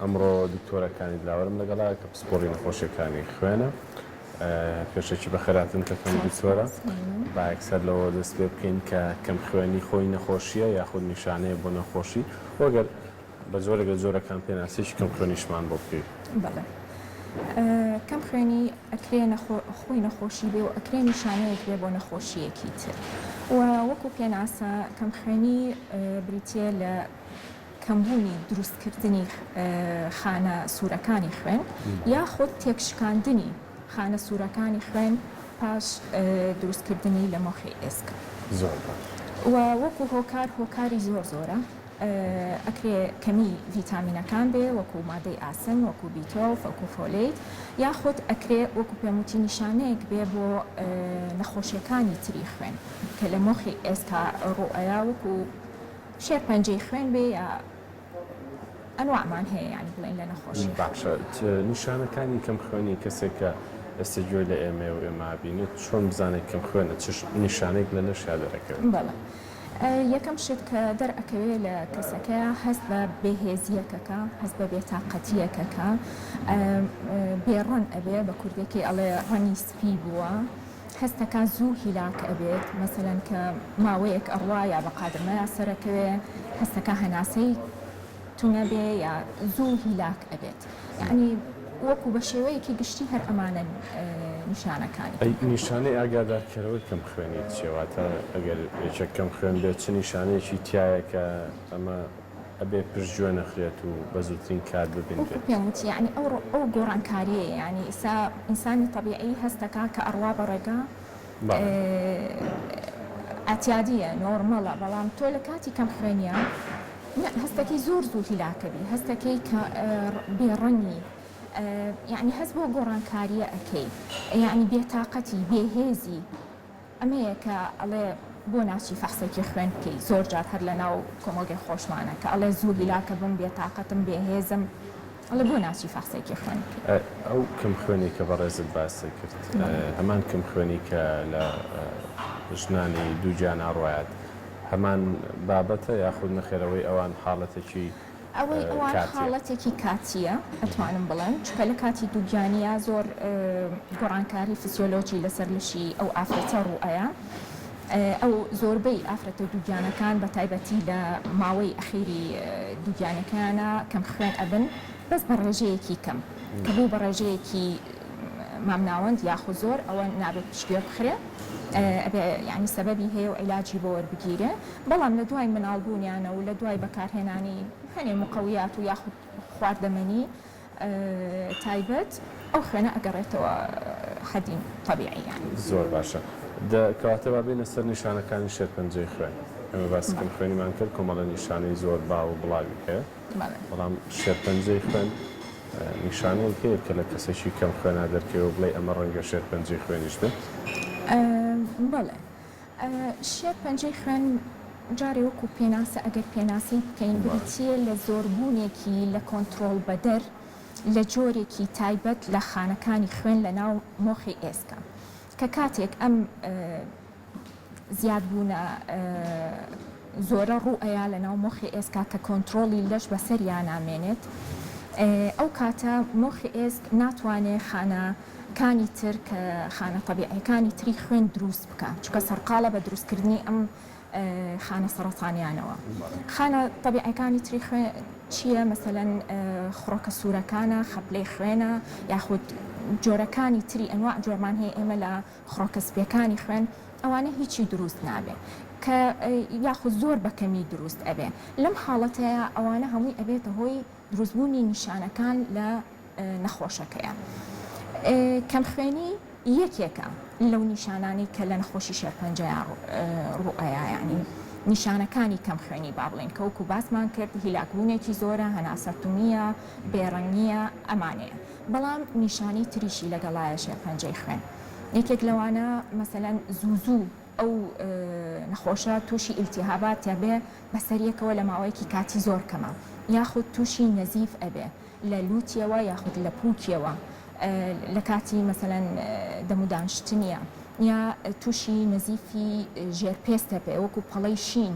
ئەمڕۆ دکتۆرە کانی دلاوەرم لەگەڵە کە پسپۆڕی نەخۆشیەکانی خوێنە. پێشەکی بەخێرهاتن دەکەم دکتۆرە. با یەکسەر لەوە دەست پێ بکەین کە کەمخوێنی خۆی نەخۆشیە یاخود نیشانەیە بۆ نەخۆشی و گەر بە جۆرێک لە جۆرەکان پێناسەیەکی کەمخوێنیشمان بۆ بکەی. بەڵێ کەمخوێنی ئەکرێ خۆی نەخۆشی بێ و ئەکرێ نیشانەیەک بێ بۆ نەخۆشییەکی تر و وەکو پێناسە کەمخوێنی بریتییە لە کەمبوونی دروستکردنی خانە سوورەکانی خوێن یاخود تێکشکاندنی خانە سوورەکانی خوێن پاش دروستکردنی لە مۆخی ئێسک. زۆر باش. و وەکو هۆکار هۆکاری زۆر زۆرە. ئەکرێ کەمی ڤیتامینەکان بێ وەکو مادەی ئاسن وەکو B twelve وەکو folate یاخود ئەکرێ وەکو پێم وتی نیشانەیەک بێ بۆ نەخۆشیەکانی تری خوێن کە لە مۆخی ئێسکا ڕووئەیا وەکو شێرپەنجەی خوێن بێ یا ئەنواعمان هەیە یانی بڵێین لە نەخۆشی خوێن. باشە نیشانەکانی کەم خوێنی کەسێک کە ئێستا گوێی لە ئێمەیە و ئێمە ئەبینێت چۆن بزانێت کەم خوێنە چ نیشانەیەک لە لەشیا دەرەکەوێت؟ بەڵێ یەکەم شت کە دەرئەکەوێ لە کەسەکەیا هەست بە بێهێزییەکەکە، هەست بە بێتاقەتییەکەکە، بێ ڕەنگ ئەبێ، بە کوردیەکەی ئەڵێ ڕەنگی سپی بووە، هەستەکا زوو هیلاک ئەبێت، مەسەلەن کە ماوەیەک ئەڕوا یا بە قادرمەیا سەرەکەوێ، هەستەکا هەناسەی تونەبێ یا زوو هیلاک ئەبێت یەعنی وەکو بە شێوەیەکی گشتی هەر ئەمانەن نیشانەکانی. ئەی نیشانەی ئاگادارکەرەوەی کەم خوێنی چیە؟ واتە ئەگەر یەکێک کەم خوێن بێت چ نیشانەیەکی تیایە کە ئەمە ئەبێ پشت گوێ نەخرێت و بە زووترین کات وەکو ببینرێت؟ پێم وتی یەعنی ئەو ئەو گۆڕانکاریەیە یەعنی ئیسا ئینسانی تەبیعی هەستەکا کە ئەڕوا بە ڕێگا بەڵێ. ئەعتیادیە نۆرمەڵە بەڵام تۆ لە کاتی کەم خوێنیە نا هەستەکەی زۆر زوو هیلاکەبی هەستەکەی کە بێ ڕەنگی یەعنی هەست بۆ گۆڕانکاریە ئەکەی یەعنی بێتاقەتی بێهێزی ئەمەیە کە ئەڵێ بۆ ناچی فەحسێکی خوێن بکەی زۆر جار هەر لەناو کۆمەڵگەی خۆشمانە کە ئەڵێ زوو هیلاکە بم بێتاقەتم بێهێزم ئەڵێ بۆ ناچی فەحسێکی خوێن بکەی. ئەو کەم خوێنەی کە بەڕێزت باست کرد هەمان کەم خوێنی کە لە ژنانی دووگیانا ڕوایات هەمان بابەتە یاخود نەخێر ئەوەی ئەوان حاڵەتێکی ئەوەی ئەوان کاتیە؟ حاڵەتێکی کاتیە ئەتوانم بڵێم چونکە لە کاتی دووگیانیا زۆر گۆڕانکاری فسیۆلۆجی لەسەر لەشی ئەو ئافرەتە ڕووئەیا ئەو زۆربەی ئافرەتە دووگیانەکان بە تایبەتی لە ماوەی ئەخیری دووگیانەکەیانا کەم خوێن ئەبن بەس بە ڕێژەیەکی کەم کە بوو بە ڕێژەیەکی مامناوەند یاخود زۆر ئەوە نابێت پشتگوێ بخرێ ئەبێ یانی سەبەبی هەیە و عیلاجی بۆ وەربگیرێ بەڵام لە دوای مناڵ بوونیانە و لە دوای بەکارهێنانی هەنێ مقەویات و یاخود خواردەمەنی تایبەت ئەو خوێنە ئەگەڕێتەوە حەدی تەبیعی یانی. زۆر باشە دە کەواتە با بێینە سەر نیشانەکانی شێرپەنجەی خوێن ئێمە باسی کەم خوێنیمان کرد کۆمەڵە نیشانەی زۆر باو و بڵاوی هەیە. بەڵام شێرپەنجەی خوێن نیشانەیەک هەیە کە لە کەسێکی کەم خوێنا دەرکەوێ و بڵێی ئەمە ڕەنگە شێرپەنجەی خوێنیش بێت؟ بەڵێ شێرپەنجەی خوێن جارێ وەکو پێناسە ئەگەر پێناسەی بکەین بریتییە لە زۆربوونێکی لە کۆنترۆڵ بەدەر لە جۆرێکی تایبەت لە خانەکانی خوێن لە ناو مۆخی ئێسکە کە کاتێک ئەم زیادبوونە زۆرە ڕوو ئەیا لە ناو مۆخی ئێسکا کە کۆنترۆڵی لەش بەسەریا نامێنێت ئەو کاتە مۆخی ئێسک ناتوانێ خانە کانی تر کە خانە تەبیعیەکانی تری خوێن دروست بکا چونکە سەرقاڵە بە دروست کردنی ئەم خانە سەڕەتانیانەوە خانە تەبیعیەکانی تری خوێن چییە مەسەلەن خڕۆکە سوورەکانە خەپلەی خوێنە یاخود جۆرەکانی تری ئەنواع جۆرمان هەیە ئێمە لە خڕۆکە سپیەکانی خوێن ئەوانە هیچی دروست نابێ کە یاخود زۆر بە کەمی دروست ئەبێ لەم حاڵەتەیا ئەوانە هەمووی ئەبێتە هۆی دروستبوونی نیشانەکان لە نەخۆشەکەیا کەمخوێنی یەکێکە لەو نیشانانەی کە لە نەخۆشی شێرپەنجەیا ڕووئەیا یانی نیشانەکانی کەمخوێنی با بڵێین کە وەکو باسمان کرد هیلاکبوونێکی زۆرە هەناسە تونییە بێڕەنگییە ئەمانەیە بەڵام نیشانەی تریشی لەگەڵایە شێرپەنجەی خوێن یەکێک لەوانە مەسەلەن زوو زوو ئەو نەخۆشە تووشی ئیلتیهابات ئەبێ بەسەریەکەوە لە ماوەیەکی کاتی زۆر کەمە یاخود تووشی نەزیف ئەبێ لە لوتیەوە یاخود لە پوکیەوە لە کاتی مەسەلەن دەمودانشتنیە یا تووشی نەزیفی ژێر پێست ئەبێ وەکو پەڵەی شین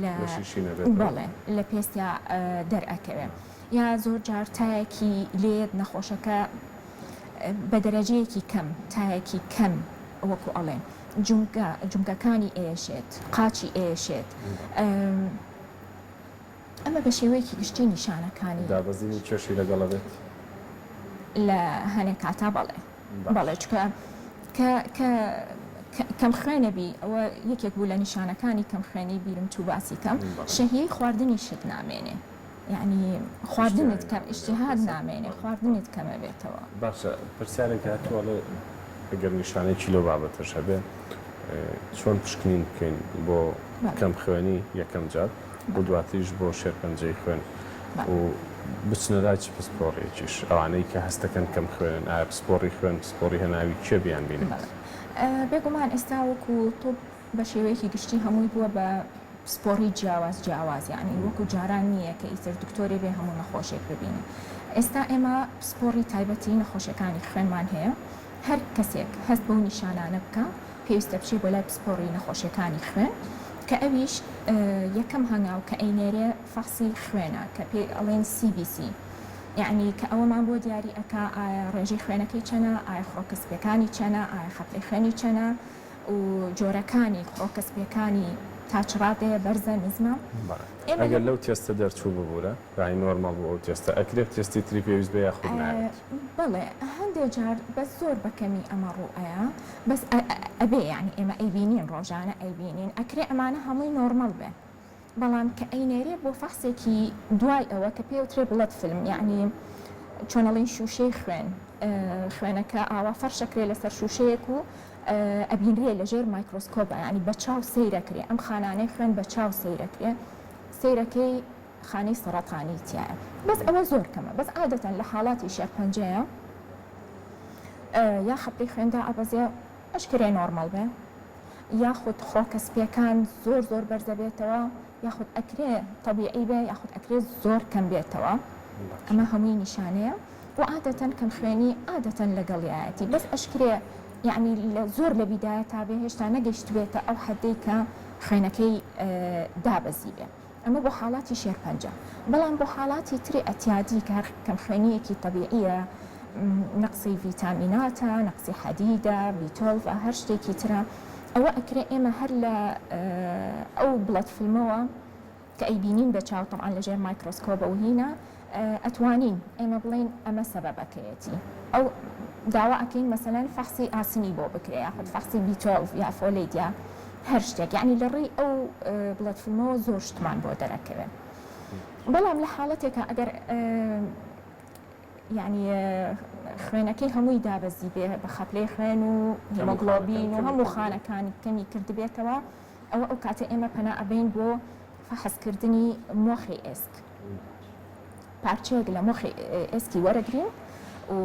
لە لەشی شین ئەبێتەوە. بەڵێ لە پێستیا دەرئەکەوێ. یا زۆر جار تایەکی لێیەت نەخۆشەکە بە دەرەجەیەکی کەم تایەکی کەم وەکو ئەڵێن جومگە جومگەکانی ئێشێت قاچی ئێشێت ئەمە بە شێوەیەکی گشتی نیشانەکانی. دابەزینی کێشی لەگەڵە بێت؟ لە هەنێ کاتا بەڵێ. بەڵێ چونکە کە کە کەم خوێنە بی ئەوە یەکێک بوو لە نیشانەکانی کەم خوێنی بیرم چوو باسی کەم شەهیەی خواردنیشت نامێنێ یعنی خواردنت کەم ئیشتیهات نامێنێ خواردنت کەمە بێتەوە. باشە پرسیارێک هاتووە ئەڵێ ئەگەر نیشانەیەکی لەو بابەتەش هەبێ چۆن پشکنین بکەین بۆ کەم خوێنی یەکەم جار و دواتریش بۆ شێرپەنجەی خوێن و بچنە لای چ پسپۆڕیەکیش ئەوانەی کە هەستەکەن کەم خوێنن ئایا پسپۆڕی خوێن پسپۆڕی هەناوی کێ بیان بینێت؟ بێگومان ئێستا وەکو طب بە شێوەیەکی گشتی هەمووی بووە بە پسپۆڕی جیاواز جیاواز یانی وەکو جاران نییە کە ئیتر دکتۆرێ بێ هەموو نەخۆشێک ببینێ ئێستا ئێمە پسپۆڕی تایبەتی نەخۆشیەکانی خوێنمان هەیە هەر کەسێک هەست بەو نیشانانە بکا پێویستە بچێ بۆ لای پسپۆڕی نەخۆشیەکانی خوێن کە ئەویش یەکەم هەنگاو کە ئەینێرێ فەحسی خوێنە کە پێی ئەڵێن CBC یەعنی کە ئەوەمان بۆ دیاری ئەکا ئایا ڕێژەی خوێنەکەی چەنە ئایا خڕۆکە سپیەکانی چەنە ئایا خەپلەی خوێنی چەنە و جۆرەکانی خڕۆکە سپیەکانی تا چ ڕادەیە بەرزە نزمە ئێمە ئەگەر لەو تێستە دەرچوو ببورە یانی نۆرماڵ بوو ئەو تێستە ئەکرێت تێستی تری پێویست بێ یاخود نابێت؟ بەڵێ هەندێ جار بەس زۆر بە کەمی ئەمە ڕوو ئەیا بەس ئەبێ یانی ئێمە ئەیبینین ڕۆژانە ئەیبینین ئەکرێ ئەمانە هەمووی نۆرمەڵ بێ بەڵام کە ئەینێرێ بۆ فەحسێکی دوای ئەوە کە پێی ئەوترێ blood film یانی چۆن ئەڵێن شووشەی خوێن خوێنەکە ئاوا فەرشەکرێ لەسەر شووشەیەک و ئەبینرێ لەژێر مایکرۆسکۆپە یانی بە چاو سەیرەکرێ ئەم خانانەی خوێن بە چاو سەیرەکرێ سەیرەکەی خانەی سەڕەتانی تیایە بەس ئەوە زۆر کەمە بەس عادەتەن لە حاڵاتی شێرپەنجەیە یا خەپلەی خوێن دائەبەزێ ئەشکرێ نۆرمەڵ بێ یاخود خڕۆکە سپیەکان زۆر زۆر بەرزەبێتەوە یاخود ئەکرێ تەبیعی بێ یاخود ئەکرێ زۆر کەم بێتەوە ئەمە هەمووی نیشانەیە و عادەتەن کەمخوێنی عادەتەن لەگەڵیایەتی بەس ئەشکرێ یەعنی زۆر لە بیدایەتا بێ هێشتا نەگەیشتبێتە ئەو حەدەی کە خوێنەکەی دابەزیبێ. ئەمە بۆ حاڵاتی شێرپەنجە، بەڵام بۆ حاڵاتی تری ئەتیادی کە هەر کەمخوێنییەکی تەبیعییە، نەقسی ڤیتامیناتە، نەقسی حەدیدە، B twelve ە، هەر شتێکی ترە، ئەوە ئەکرێ ئێمە هەر لە ئەو blood film ەوە کە ئەیبینین بە چاو تەبعەن لەژێر مایکرۆسکۆبە و هینە، ئەتوانین ئێمە بڵێین ئەمە سەبەبەکەیەتی ئەو داوا ئەکەین مەسەلەن فەحسی ئاسنی بۆ بکرێ یاخود فەحسی B twelve یا folate یا هەر شتێک یانی لە ڕێی ئەو blood film ەوە زۆر شتمان بۆ دەرەکەوێ بەڵام لە حاڵەتێکا ئەگەر یعنی خوێنەکەی هەمووی دابەزی بێ بە خەپلەی خوێن و هیمۆگلۆبین و هەموو خانەکانی کەمی کردبێتەوە ئەوە ئەو کاتە ئێمە پەنا ئەبەین بۆ فەحسکردنی مۆخی ئێسک پارچەیەک لە مۆخی ئێسکی وەرەگرین و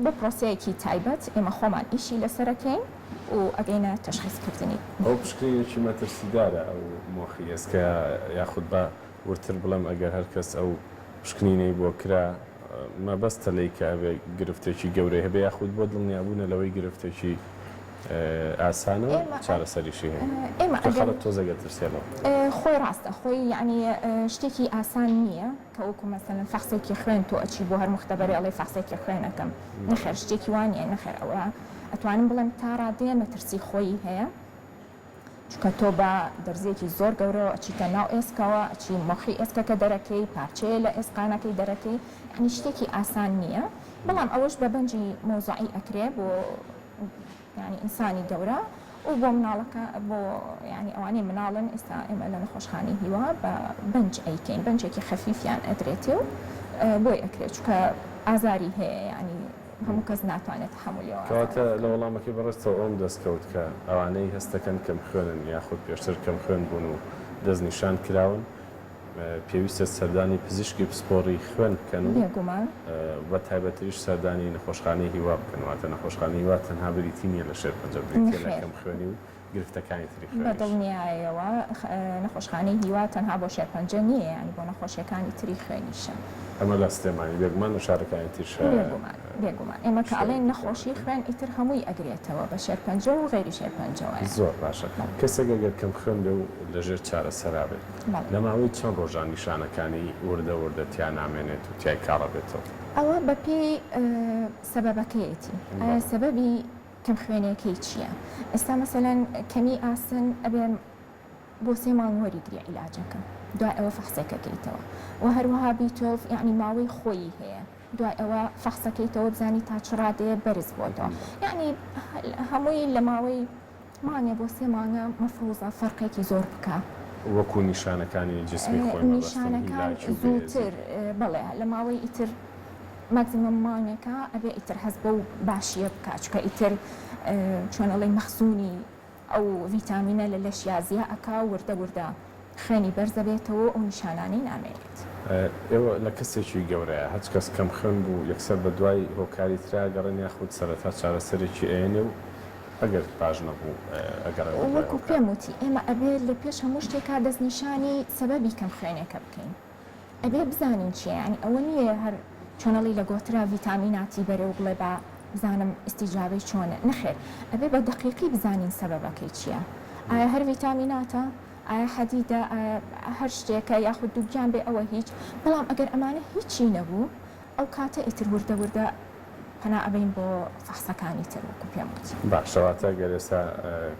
بۆ پرۆسەیەکی تایبەت ئێمە خۆمان ئیشی لەسەرەکەین و ئەگەینە تەشخیسکردنی. ئەو پشکنینێکی مەترسیدارە ئەو مۆخی ئێسکە یاخود با وردتر بڵێم ئەگەر هەر کەس ئەو پشکنینەی بۆ کرا مەبەستە لێی کە ئەبێ گرفتێکی گەورەی هەبێ یاخود بۆ دڵنیابوونە لەوەی گرفتێکی ئاسانە و چارەسەریشی هەیە چونکە خەڵک تۆزێک ئەترسێ لەوە. خۆی ڕاستە خۆی یەعنی شتێکی ئاسان نییە کە وەکو مەسەلەن فەحسێکی خوێن تۆ ئەچی بۆ هەر موختەبەرێ ئەڵێی فەحسێکی خوێن ئەکەم نەخێر شتێکی وا نییە نەخێر ئەوە ئەتوانم بڵێم تا ڕادەیە مەترسی خۆی هەیە چونکە تۆ بە دەرزیەکی زۆر گەورەوە ئەچیتە ناو ئێسکەوە ئەچی مۆخی ئێسکەکە دەرەکەی پارچەیە لە ئێسقانەکەی دەرەکەی یەعنی شتێکی ئاسان نییە بەڵام ئەوەش بە بەنجی مەوزوعی ئەکرێ بۆ یانی ئینسانی گەورە و بۆ مناڵەکە بۆ یانی ئەوانەی مناڵن ئێستا ئێمە لە نەخۆشخانەی هیوا بە بەنج ئەیکەین بەنجێکی خەفیفیان ئەدرێتێ و بۆی ئەکرێت چونکە ئازاری هەیە یانی هەموو کەس ناتوانێت تەحەمولی ئەو ئازارە کەواتە لە بکات. وەڵامەکەی بەڕێزتەوە ئەوەم دەست کەوت کە ئەوانەی هەست دەکەن کەمخوێنن یاخود پێشتر کەمخوێن بوون و دەستنیشان کراون پێویستە سەردانی پزیشکی پسپۆڕی خوێن بکەن و بێگومان. بە تایبەتریش سەردانی نەخۆشخانەی هیوا بکەن، واتە نەخۆشخانەی هیوا تەنها بریتی نییە لە شێرپەنجە، بریتییە لە نەخێر. کەمخوێنی و گرفتەکانی تری بە خوێنیش. دڵنیایەوە نەخۆشخانەی هیوا تەنها بۆ شێرپەنجە نییە یانی بۆ نەخۆشیەکانی تری خوێنیشە. ئەمە لە سلێمانی، بێگومان لە شارەکانی تریش بێگومان. بێگومان ئێمە کە ئەڵێین نەخۆشی خوێن ئیتر هەمووی ئەگرێتەوە بە شێرپەنجە و غەیری شێرپەنجەوەیە. زۆر باشە کەسێک ئەگەر کەم خوێن بێ و لەژێر چارەسەرا بێت لە ماوەی چەند ڕۆژا نیشانەکانی وردە وردە تیا نامێنێت و تیای کاڵەبێتەوە؟ ئەوە بەپێی سەبەبەکەیەتی ئایا سەبەبی کەم خوێنێکەی چیە ئێستا مەسەلەن کەمی ئاسن ئەبێ بۆ سێ مانگ وەریگری عیلاجەکە دوای ئەوە فەحسێکەکەیتەوە وە هەروەها B twelve یەعنی ماوەی خۆیی هەیە دوای ئەوە فەحسەکەیتەوە بزانی تا چ ڕادەیە بەرز بۆتەوە یەعنی هەمووی لە ماوەی مانگێ بۆ سێ مانگە مەفروزە فەرقێکی زۆر بکا. وەکو نیشانەکانی جسمی خۆی مەبەستم نیشانەکان هیلاکی و بێهێزی. زووتر بەڵێ لە ماوەی ئیتر ماکسیمەم مانگێکا ئەبێ ئیتر هەست بەو باشیە بکا چونکە ئیتر چۆن ئەڵێی مەخزونی ئەو ڤیتامینە لە لەشیا زیا ئەکا و وردە وردە خوێنی بەرزەبێتەوە و ئەو نیشانانەی نامێنێت. ئێوە لە کەسێکی گەورەیە هەچ کەس کەم خوێن بوو یەکسەر بە دوای هۆکاری ترا ئەگەڕێن یاخود سەرەتا چارەسەرێکی ئەیەنێ و ئەگەر باش نەبوو ئەگەڕێ بە دوای وەکو هۆکار. پێم وتی ئێمە ئەبێ لە پێش هەموو شتێکا دەستنیشانی سەبەبی کەم خوێنێکە بکەین ئەبێ بزانین چیە یانی ئەوە نیە هەر چۆنەڵی لە گۆترا ڤیتامیناتی بەرێ و بڵێ با بزانم ئیستیجابەی چۆنە نەخێر ئەبێ بە دەقیقی بزانین سەبەبەکەی چیە ئایا هەر ڤیتامیناتە ئایا حەدیدە ئایا هەر شتێکە یاخود دووگیان بێ ئەوە هیچ بەڵام ئەگەر ئەمانە هیچی نەبوو ئەو کاتە ئیتر وردە وردە پەنا ئەبەین بۆ فەحسەکانی تر وەکو پێم وتی. باشە واتە گەر ئێستا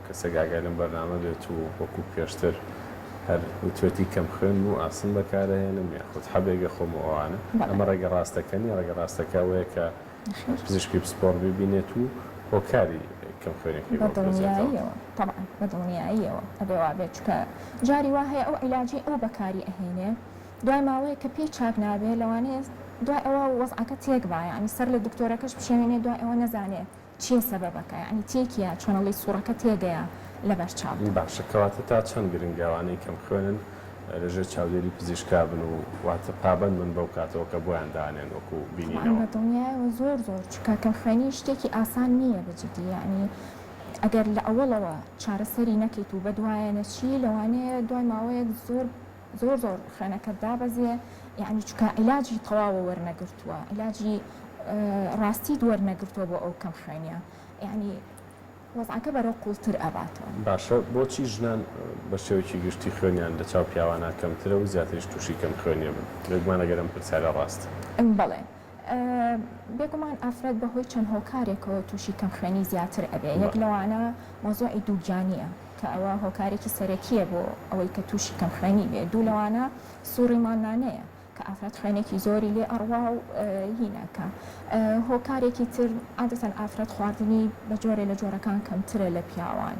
کەسێک ئاگای لەم بەرنامە بێت و وەکو پێشتر هەر وتوێتی کەم خوێنم و ئاسن بەکارئەهێنم یاخود حەبێک ئەخۆم و ئەوانە ئەمە ڕێگە ڕاستەکە نیە ڕێگە ڕاستەکە ئەوەیە کە پزیشکی پسپۆڕ بیبینێت و هۆکاری کەم خوێنەکەی بۆ بدۆزێتەوە. بەدڵنیاییەوە تەبعەن بەدڵنیاییەوە ئەبێ وابێت چونکە جاری وا هەیە ئەو عیلاجەی ئەو بەکاری ئەهێنێ دوای ماوەیەک کە پێی چاک نابێ لەوانەیە دوای ئەوە وەزعەکە تێک با یانی سەر لە دکتۆرەکەش بشێوێنێ دوای ئەوە نەزانێ چیە سەبەبەکە یانی تێکیا چۆنەڵی سوڕەکە تێگەیا لەبەر چاوتا. باشە کەواتە تا چەند گرنگە ئەوانەی کەم خوێنن لەژێر چاودێری پزیشکا بن و واتە پابەند بن بەو کاتەوە کە بۆیان دانێن وەکو تەبعەن بینینەوە؟ بە دڵنیایەوە زۆر زۆر چونکە کەم خوێنی شتێکی ئاسان نیە بە جدی یانی ئەگەر لە ئەوەڵەوە چارەسەری نەکەیت و بەدوایە نەچی لەوانەیە دوای ماوەیەک زۆر زۆر زۆر خوێنەکەت دابەزێ یەعنی چونکە عیلاجی تەواوە وەرنەگرتووە عیلاجی ڕاستیت وەرنەگرتووە بۆ ئەو کەم خوێنیە یەعنی وەزعەکە بەرەو قوڵتر ئەباتەوە. باشە بۆچی ژنان بە شێوەیەکی گشتی خوێنیان لە چاو پیاوانا کەمترە و زیاتریش توشی کەم خوێنی ئەبن؟ بێگومان ئەگەر ئەم پرسیارە ڕاستە. بەڵێ بێگومان ئافرەت بەهۆی چەند هۆکارێکەوە توشی کەم خوێنی زیاتر ئەبێ یەک لەوانە مەوزوعی دووگیانیە کە ئەوە هۆکارێکی سەرەکییە بۆ ئەوەی کە تووشی کەمخوێنی بێ، دوو لەوانە سوڕی مانگانەیە کە ئافرەت خوێنێکی زۆری لێ ئەڕوا و هینەکە. هۆکارێکی تر عادەتەن ئافرەت خواردنی بە جۆرێ لە جۆرەکان کەمترە لە پیاوان.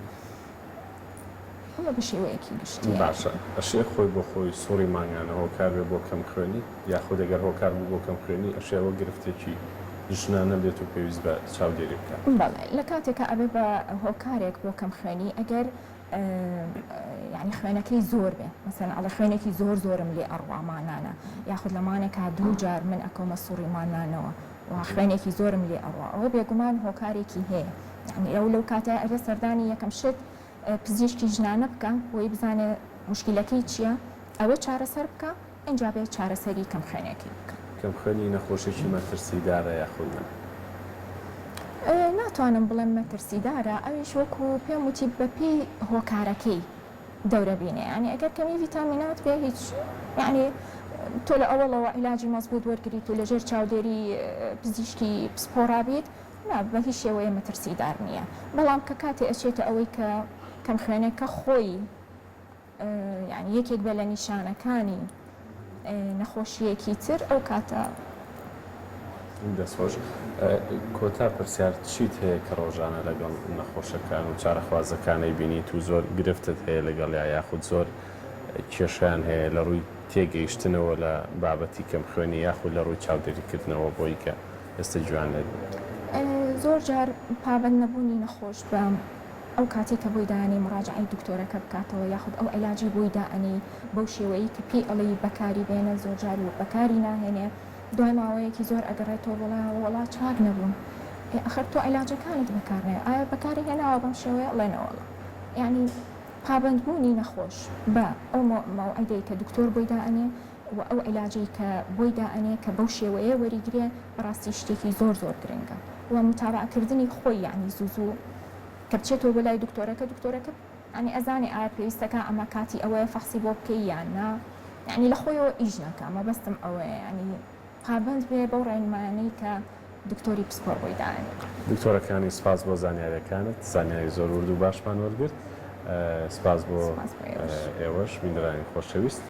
ئەمە بە شێوەیەکی گشتییە. باشە ئەشێ خۆی بۆ خۆی سوڕی مانگانە هۆکار بێ بۆ کەمخوێنی؟ یاخود ئەگەر هۆکار بوو بۆ کەمخوێنی ئەشێ ئەوە گرفتێکی ژنانە بێت و پێویست بە چاودێری بکات؟ بەڵێ لە کاتێکا ئەبێ بە هۆکارێک بۆ کەمخوێنی ئەگەر یانی خوێنەکەی زۆر بێ مەسەلەن ئەڵێ خوێنێکی زۆر زۆرم لێ ئەڕوا مانانە یاخود لە مانێکا دوو جار من ئەکەومە سوڕی مانانەوە و خوێنێکی زۆرم لێ ئەڕوا ئەوە بێگومان هۆکارێکی هەیە یانی ئەو لەو کاتە ئەبێ سەردانی یەکەم شت پزیشکی ژنانە بکا بۆی بزانێ موشکیلەکەی چییە ئەوە چارەسەر بکا ئینجا بێ چارەسەری کەمخوێنیەکەی بکا. کەمخوێنی نەخۆشیەکی مەترسیدارە یاخود نا؟ ناتوانم بڵێم مەترسیدارە ئەویش وەکو پێم وتی بەپێی هۆکارەکەی دەورە بینێ یانی ئەگەر کەمی ڤیتامینات بێ هیچ یانی تۆ لە ئەوەڵەوە عیلاجی مەزبوت وەرگریت و لەژێر چاودێری پزیشکی پسپۆڕا بیت نا بە هیچ شێوەیە مەترسیدار نییە بەڵام کە کاتێ ئەچێتە ئەوەی کە کەمخوێنێکە خۆی یانی یەکێک بێ لە نیشانەکانی نەخۆشییەکی تر ئەو کاتە. دەست خۆش. کۆتا پرسیار چیت هەیە کە ڕۆژانە لەگەڵ نەخۆشەکان و چارەخوازەکان ئەیبینیت و زۆر گرفتت هەیە لەگەڵیا یاخود زۆر کێشەیان هەیە لە ڕووی تێگەیشتنەوە لە بابەتی کەمخوێنی یاخود لە ڕووی چاودێریکردنەوە بۆی کە ئێستا گوێیان لێت بێت؟ زۆر جار پابەند نەبوونی نەخۆش بە ئەو کاتەی کە بۆی دانێی مڕاجەعەی دکتۆرەکە بکاتەوە یاخود ئەو عیلاجەی بۆی دائەنێی بەو شێوەیەی کە پێی ئەڵێی بەکاری بێنە زۆرجار و بەکاری ناهێنێ دوای ماوەیەکی زۆر ئەگەڕێتەوە بڵێ وەڵا چاک نەبووم ئێ ئەخر تۆ عیلاجەکانت بەکار نایە ئایا بەکاری هێناوە بەم شێوەیە ئەڵێ نەوەڵا یانی پابەند بوونی نەخۆش بە ئەو مەوعیدەی کە دکتۆر بۆی دائەنێ. و ئەو عیلاجەی کە بۆی دائەنێ کە بەو شێوەیە وەریگرێ بەڕاستی شتێکی زۆر زۆر گرنگە و متابعە کردنی خۆی یانی زوو زوو کە بچێتەوە بۆ لای دکتۆرەکە دکتۆرەکە یانی ئەزانێ ئایا پێویستەکا ئەمە کاتی ئەوەیە فەحسی بۆ بکەی یان نا یانی لە خۆیەوە ئیش نەکا مەبەستم ئەوەیە یانی پابەند بێ بەو ڕێنمایانەی کە دکتۆری پسپۆر بۆی دائەنێ. دکتۆرەکانی سپاس بۆ زانیاریەکانت زانیاری زۆر ورد و باشمان وەرگرت سپاس بۆ سپاس بۆ ئێوەش. ئێوەش بینەرانی خۆشەویست.